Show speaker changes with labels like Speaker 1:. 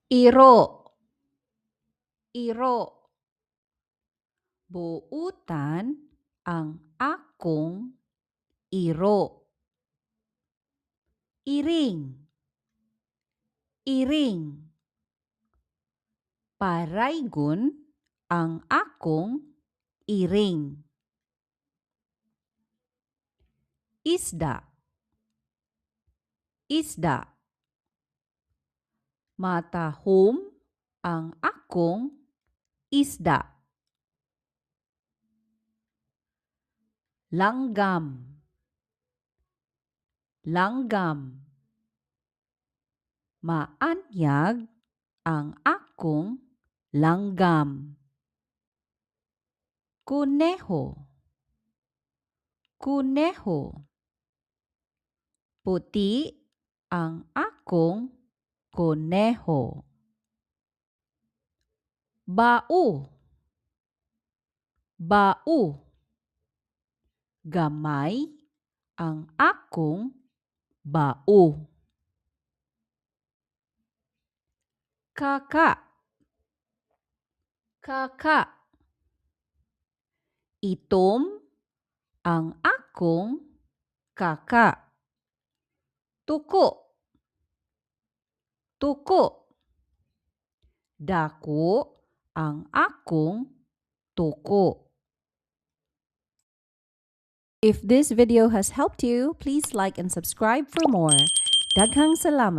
Speaker 1: Iro, iro. Buutan ang akong iro. Iring, iring. Paraygon ang akong iring. Isda, isda. Matahom ang akong isda. Langgam, langgam. Maanyag ang akong langgam. Kuneho, kuneho. Puti ang akong kuneho. Bao, bao. Gamay ang akong bao. Kaka, kaka. Itom ang akong kaka. Tuko, tuko. Dako ang akong tuko. If this video has helped you, please like and subscribe for more. Daghang salamat.